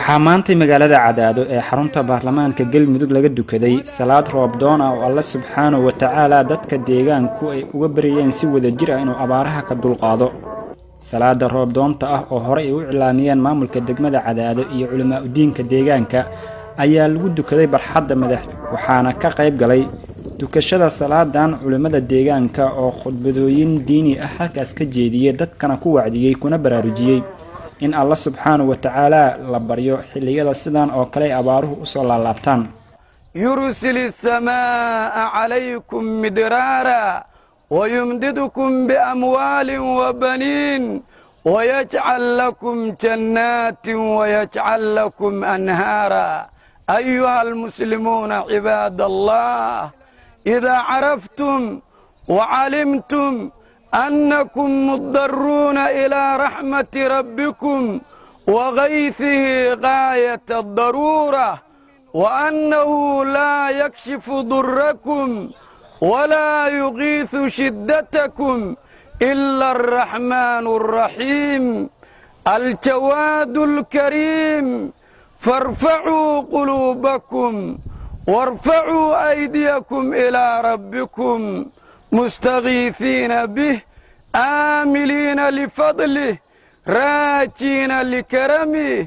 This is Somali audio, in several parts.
Waxaa maantay magaalada Cadaado ee xarunta baarlamaanka Galmudug laga dukaday salaad roobdoon ah oo Alle subxaanahu wa tacaala dadka deegaanku ay uga baryeen si wadajir ah inuu abaaraha ka dulqaado. Salaada roobdoonta ah oo horey ay u iclaamiyeen maamulka degmada Cadaado iyo culamaa udiinka deegaanka ayaa lagu dukaday barxadda madax, waxaana ka qayb galay dukashada salaadan culimmada deegaanka oo khudbadooyin diini ah halkaas ka jeediyey, dadkana ku wacdiyey kuna baraarujiyey in Alla subxaanahu wa tacaala la baryo xilliyada sidan oo kale ay abaaruhu usoo laalaabtaan. يرسل السماء عليكم مدرارا ويمددكم بأموال وبنين ويجعل لكم جنات ويجعل لكم أنهارا. أيها المسلمون، عباد الله، إذا عرفتم وعلمتم أنكم مضطرون إلى رحمة ربكم وغيثه غاية الضرورة، وأنه لا يكشف ضركم ولا يغيث شدتكم إلا الرحمن الرحيم الجواد الكريم، فارفعوا قلوبكم وارفعوا أيديكم إلى ربكم مستغيثين به، آملين لفضله، راجين لكرمه،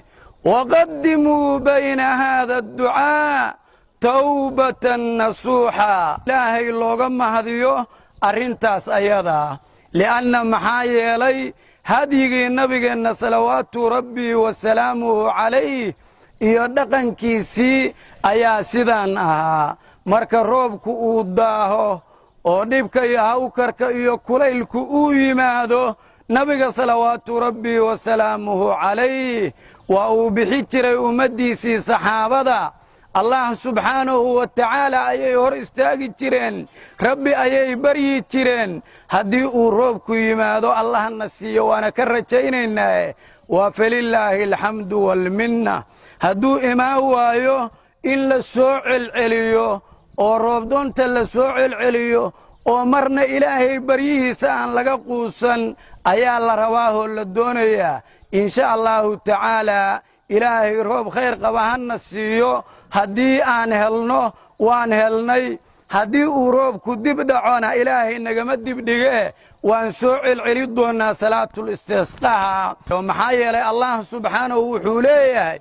وقدموا بين هذا الدعاء توبة نصوحا. Ilaahay looga mahadiyo arrintaas ayadaa, li'anna maxaa yeelay hadyigii nabigeenna salawaatu rabbii wa salaamuhu calayh iyo dhaqankiisii ayaa sidaan ahaa. Marka roobku uu daaho oo dhibka iyo hawkarka iyo kulaylku uu yimaado, nabiga salawaatu rabbii wa salaamuhu calayh waa uu bixi jiray ummaddiisii saxaabada. Allah subxaanahu wa tacaala ayay hor istaagi jireen, Rabbi ayay baryi jireen haddii uu roobku yimaado. Allahna siiyo, waana ka rajaynaynaa, waa falilaahi alxamdu waalminna. Hadduu imaan waayo, in la soo celceliyo oo roobdoonta la soo celceliyo oo marna Ilaahay baryihiisa aan laga quusan ayaa la rabaahoo la doonayaa, insha Allahu tacaalaa. Ilaahay roob khayr qaba hana siiyo. Haddii aan helno, waan helnay. Haddii uu roobku dib dhacona, Ilaahay nagama dibdhige, waan soo celceli doonnaa salaatul istisqaha. Maxaa yeelay Allah subxaanahu wuxuu leeyahay: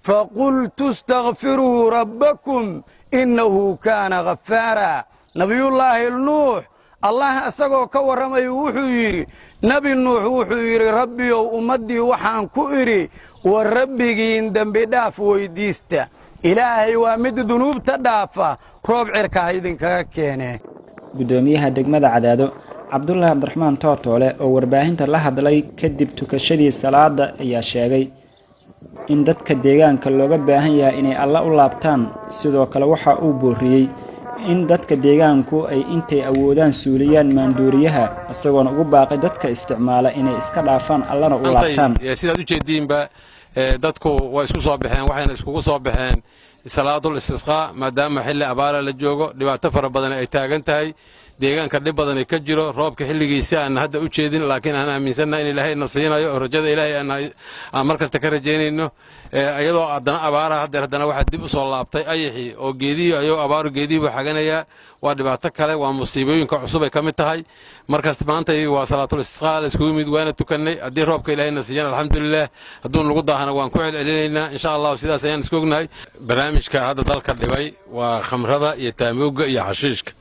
فقلت استغفروا ربكم إنه كان غفارا. Nabiyullaahi Nuux Allah isagoo ka warramayo wuxuu yidhi, Nebi Nuux wuxuu yidhi: "Rabbiyow, ummaddii waxaan ku idhi, war Rabbigiin dembi dhaaf weyddiista. Ilaahay waa mid dunuubta dhaafa, roob cirka ha idinkaga keene." Guddoomiyaha degmada Cadaado, Cabdulaahi Cabdiraxmaan Tootoole, oo warbaahinta la hadlay kadib tukashadii salaada, ayaa sheegay in dadka deegaanka looga baahan yahay inay Alla u laabtaan. Sidoo kale waxa uu booriyey in dadka deegaanku ay intay awoodaan suuliyaan maanduuriyaha, isagoona ugu baaqay dadka isticmaala inay iska dhaafaan, Allana u laabtaan. Sidaad u jeediinba, dadku waa isku soo baxeen, waxayna iskugu soo baxeen salaatul istisqaa, maadaama xilli abaara la joogo, dhibaato fara badan ay taagan tahay deegaanka, dhib badan ka jiro, roobka xilligiisi aan hadda u jeedin, laakiin aan aaminsannahay in Ilaahayna siinayo oo rajada Ilaahay aan mar kasta ka rajaynayno. Iyadoo haddana abaara haddeer, haddana waxaa dib u soo laabtay ayaxii oo geedihii, ayagoo abaaru geedihii buu xaganayaa. Waa dhibaato kale, waa musiibooyinka cusub ay ka mid tahay. Markaas maanta waa salaatul istisqaa la iskugu yimid, waana tukannay. Haddii roobka Ilaahayna siiyana, alxamdulilah. Hadduu nagu daahana, waan ku celcelinaynaa, insha Allahu. Sidaas ayaan isku ognahay. Barnaamijka hadda dalka dhibay waa khamrada iyo taamoogga iyo xashiishka.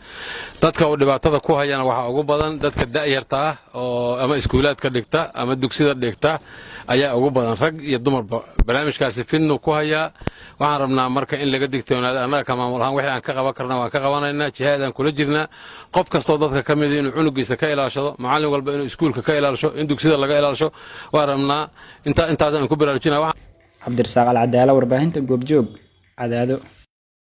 Dadka uu dhibaatada ku hayana waxaa ugu badan dadka da'yarta ah oo ama iskuulaadka dhigta ama dugsida dhigta ayaa ugu badan, rag iyo dumarba. Barnaamijkaasi fidnu ku hayaa. Waxaan rabnaa marka in laga digtoonaado. Annaga ka maamul ahaan, wixii aan ka qaban karna waan ka qabanaynaa, jihaadaan kula jirnaa. Qof kastoo dadka ka mida inuu cunugiisa ka ilaashado, macallin walba inuu iskuulka ka ilaasho, in dugsida laga ilaasho waan rabnaa. Intaas aan ku baraarujinaa. Cabdirasaaq Alcadaala, warbaahinta Goobjoog, Cadaado.